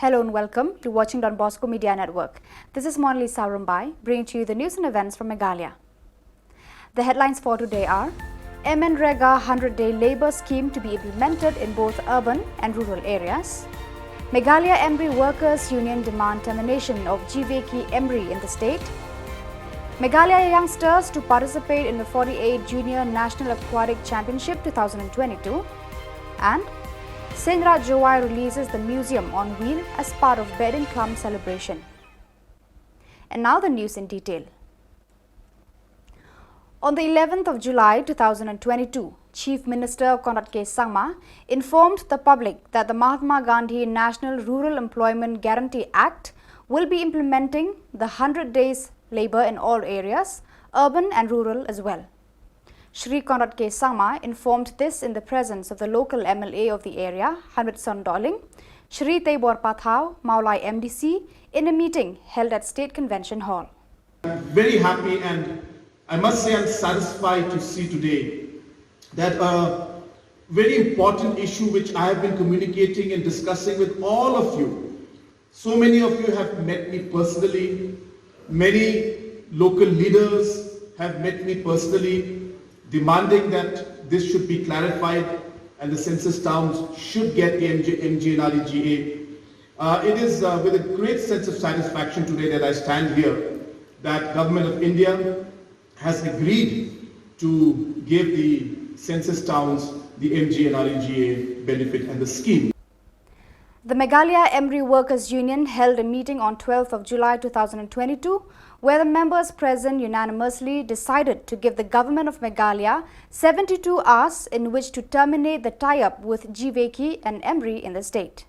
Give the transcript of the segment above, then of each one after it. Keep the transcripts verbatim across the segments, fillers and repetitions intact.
Hello and welcome. You're watching Don Bosco Media Network. This is Monali Sarumbai, bringing to you the news and events from Meghalaya. The headlines for today are: MNREGA hundred-day labour scheme to be implemented in both urban and rural areas. Meghalaya EMRI Workers Union demand termination of GVAC EMRI in the state. Meghalaya youngsters to participate in the forty-eighth Junior National Aquatic Championship two thousand twenty-two. And Seinraij Jowai releases the Museum on Wheel as part of Beh Din Khlam celebration. And now the news in detail. On the eleventh of July two thousand twenty-two, Chief Minister Conrad K Sangma informed the public that the Mahatma Gandhi National Rural Employment Guarantee Act will be implementing the hundred days labour in all areas, urban and rural as well. Shri Conrad K Sangma informed this in the presence of the local M L A of the area, Hanrikson Dohling, Shri Teibor Pathao, Mawlai M D C, in a meeting held at State Convention Hall. I'm very happy and I must say I'm satisfied to see today that a very important issue which I have been communicating and discussing with all of you. So many of you have met me personally. Many local leaders have met me personally, demanding that this should be clarified and the census towns should get the M G, M G N R E G A. Uh, it is, uh, with a great sense of satisfaction today that I stand here that Government of India has agreed to give the census towns the M G N R E G A benefit and the scheme. The Meghalaya EMRI Workers Union held a meeting on twelfth of July two thousand twenty-two, where the members present unanimously decided to give the Government of Meghalaya seventy-two hours in which to terminate the tie-up with GVAC and EMRI in the state.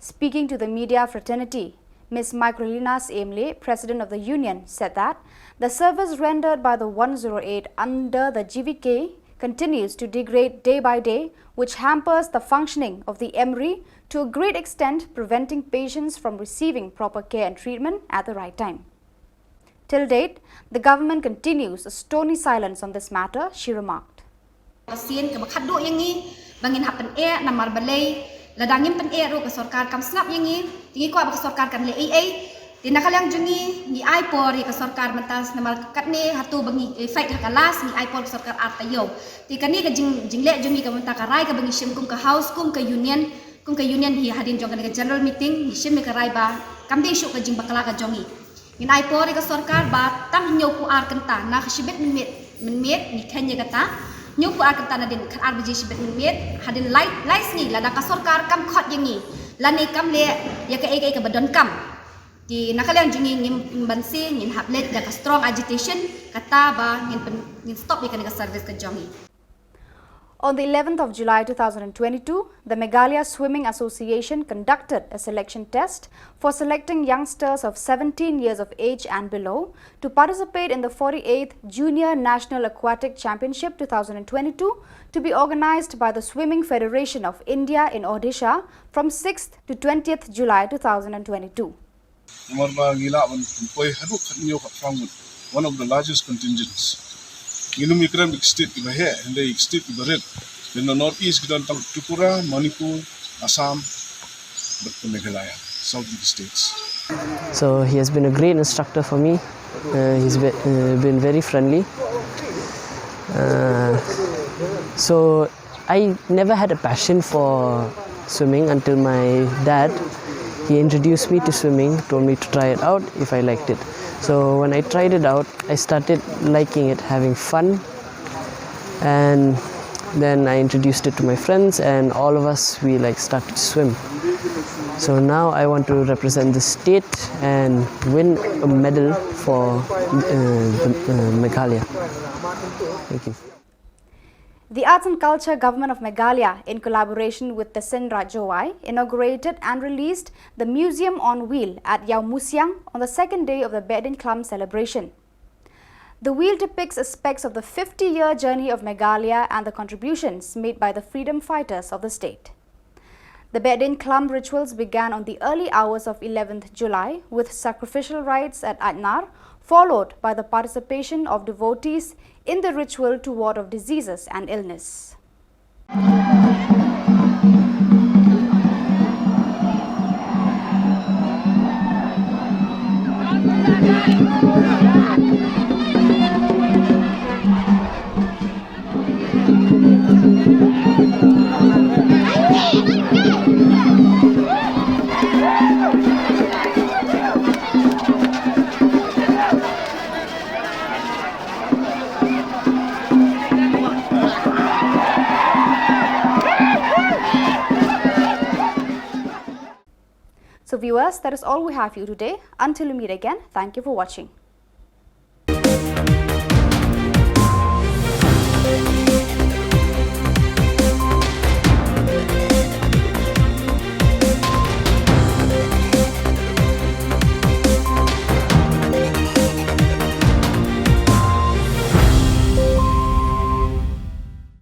Speaking to the media fraternity, Miss Microlina Syiem Leh, President of the Union, said that the service rendered by the one zero eight under the GVAC continues to degrade day by day, which hampers the functioning of the EMRI to a great extent, preventing patients from receiving proper care and treatment at the right time. Till date, the government continues a stony silence on this matter, she remarked. Ka sien kaba khatduh ïa ngi ba ngin hap pyneh, namar balei lada ngim pyneh ruh ka sorkar kam sngap ïa ngi. Te ngi kwah ba ka sorkar kan leh ei ei. Te na ka liang jong ngi, ngi ai por ïa ka sorkar mynta, namar katne hato ba ngi, eh, fight ha ka last, ngi ai por ka sorkar ar taïew. Te kane ka jing, jingleh jong ngi ka mynta, ka rai kaba ngi shim kum ka house, kum ka union, kum ka union hi hadien jong kane ka general meeting ngi shim ïa ka rai ba kam dei shuh ka jingbakla ka jong ngi. Ngin ai por ïa ka sorkar ba tang hynñiewphew ar kynta, na ka shibit mynmiet, mynmiet ngi kheiñ ïa kata. Hynñiewphew ar kynta nadien khatar baje shibit mynmiet, hadien lai, lai sngi lada ka sorkar kam khot ïa ngi lane kam leh ïa kaei kaei kaba donkam, te na ka liang jong ngi ngim, ngim banse, ngin hap leit da ka strong agitation, kata ba ngin pyn, ngin stop ïa kane ka service ka jong ngi. On the eleventh of July two thousand twenty-two, the Meghalaya Swimming Association conducted a selection test for selecting youngsters of seventeen years of age and below to participate in the forty-eighth Junior National Aquatic Championship two thousand twenty-two, to be organized by the Swimming Federation of India in Odisha from sixth to twentieth July two thousand twenty-two. Namar ba ngi lah ban pynpoi haduh khathynñiew khatphra ngut, one of the largest contingents. Ngin ym ïakren ïa ki state kiba heh, hynrei ki state kiba rit. In the northeast ki don tang Tripura, Manipur, Assam, bad ka Meghalaya, south of the states. So he has been a great instructor for me. Uh, he's be, uh, been very friendly. Uh, so I never had a passion for swimming until my dad, he introduced me to swimming, told me to try it out if I liked it. So when I tried it out, I started liking it, having fun. And then I introduced it to my friends, and all of us, we, like, started to swim. So now I want to represent the state and win a medal for, uh, the, uh, Meghalaya. Thank you. The Arts and Culture Government of Meghalaya, in collaboration with the Seinraij Jowai, inaugurated and released the Museum on Wheel at Ïawmusiang on the second day of the Beh Din Khlam celebration. The wheel depicts aspects of the fifty-year journey of Meghalaya and the contributions made by the freedom fighters of the state. The Beh Din Khlam rituals began on the early hours of eleventh July with sacrificial rites at Aitnar, followed by the participation of devotees in the ritual to ward off diseases and illness. So viewers, that is all we have for you today. Until we meet again, thank you for watching.